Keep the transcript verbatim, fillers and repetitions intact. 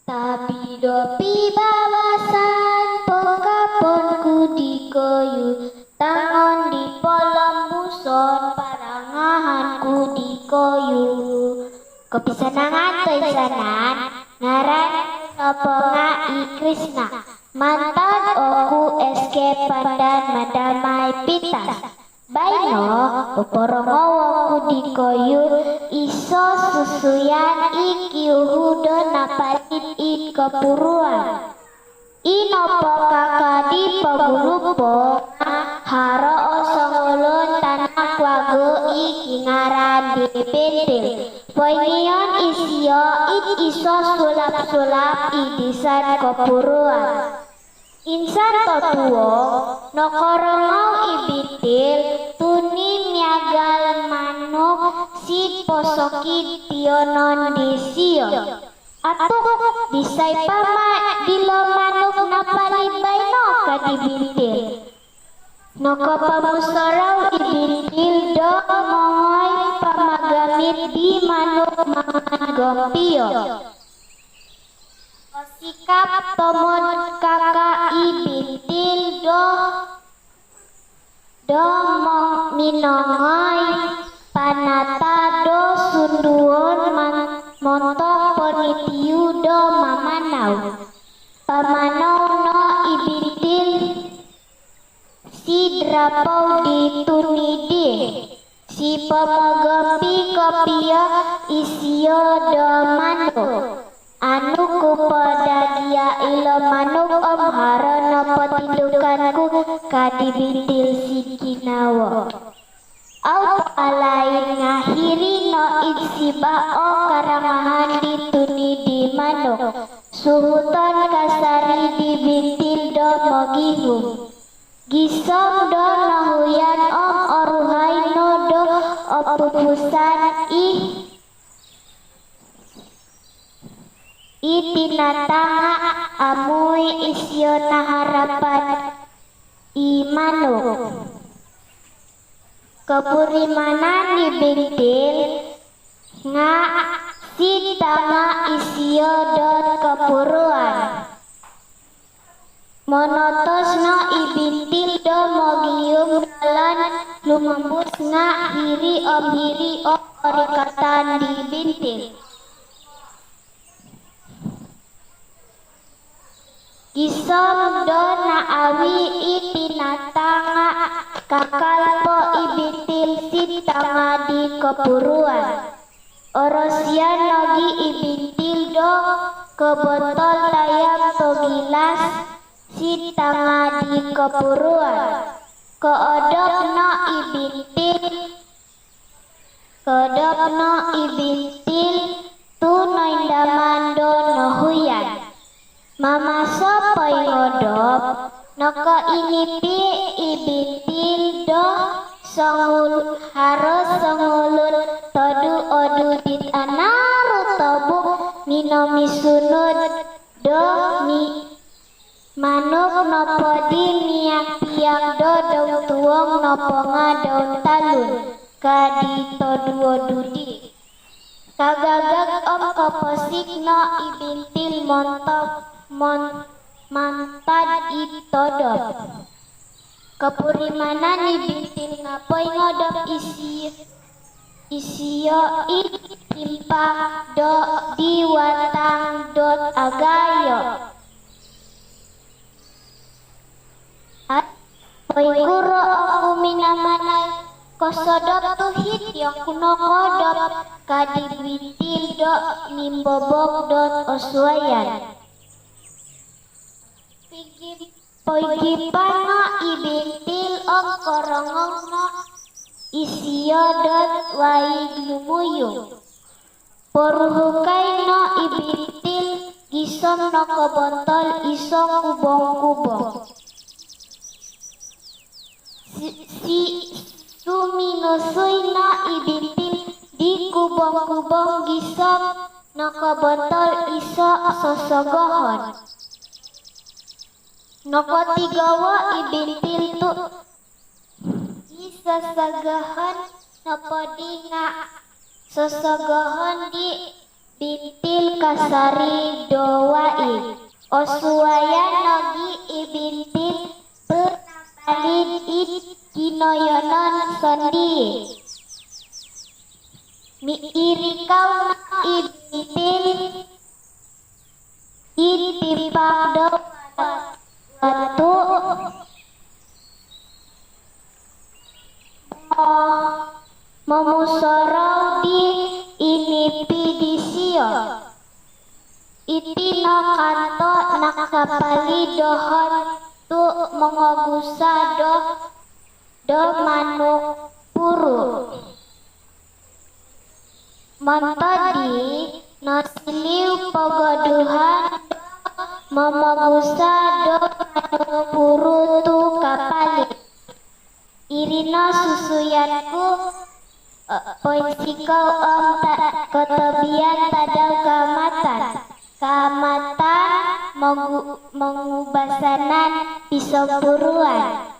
Tabi do pibabasan, pokapon ku dikoyu, tangon di polombuson, parangahan ku dikoyu. Kopisanangan toinsanan, ngaran nopo nga i Krisna. Mantad oku S K Pandan Madamai Pitas. Baino, poporongou oku dikoyu iso susuyan i kiuhu do napalid id kopuruan. I nopo kaka di pogulu po nga haro o songulun tanak wagu i kingaran di Bintil. Poingion isio id iso sulap-sulap id disan kopuruan. Insan totuo, nokorongou i Bintil tuni miagal manuk sid posokid tionon disio. Atuk, disai pama dilo manuk napalid baino, ka di Bintil. Nokopomusorou i Bintil do mongoi pamagamit di manuk mangan gompio. Osikap tomod kaka i Bintil do do mo- minongoi panata do sunduon man- montok ponitiu do mamanau. Pamanau no i Bintil sid rapou di tuni di. Si pomogompi kopio isio do manuk. Anu ku po dagia ilo manuk om haro no potindukan ku, ka di Bintil sid ginawo. Au po alaid nga hiri no id siba o karangahan di tuni di manuk. Suhuton kasari di Bintil do mogihum. Gisom do nohuyan om oruhai no do opupusan i i tinatanga amu i isio naharapan i manuk. Kopurimanan di Bintil nga sid tanga isio dot kopuruan. Monotos no i Bintil do mogihum dalan lumombus nga hiri om hiri o korikatan di Bintil. Gisom do naawi i tinatanga, kakal po i Bintil sid tanga di kopuruan. Orosian nogi i Bintil do kobotol tayam togilas sid tanga di kopuruan. Koodop no i Bintil, koodop no i Bintil tu noindaman do nohuyan. Mamaso poingodop, nokoinipi i Bintil do songul- haro songulun todu-odu dit anaru tobuk minomisunud do mi- manuk nopo di miak-piak do doun tuong nopo nga doun talun, ka di todu-odu di. Kagagak om koposik no i Bintil montok mon- mantad id todop. Kopurimanan i Bintil nga poingodop isi- isio id timpak do di watang dot agayo. Ai, poingkuro oku minamanau kosodop tu hiti oku nokoodop, ka di Bintil do nimbobok dot osuayan. Poigipan no i Bintil om korongou no isio dot waig lumuyung. Poruhukai no i Bintil gisom nokobontol iso kubong-kubong. Si- si- suminusui no i Bintil di kubong-kubong gisom nokobontol iso sosogohon. Nokotigowo i Bintil tu i sosogohon nopo di nga sosogohon di Bintil kasari do waig. Osuayan nogi i bintil tu napalid id kinoyonon sondii. Miirikau no i bintil id tipak do watu, momusorou di inipi disio. Iti no kanto nakapalid doho tu mongogusa do, do manuk puru. Mantad dii, nosiliu pogoduhan do momogusa do manuk puru tu kapalid. Iri no susuyan ku, eh, poinsikou om ta-, kotobian Tadau Kaamatan. Kaamatan mogu-, mongubasanan pisompuruan.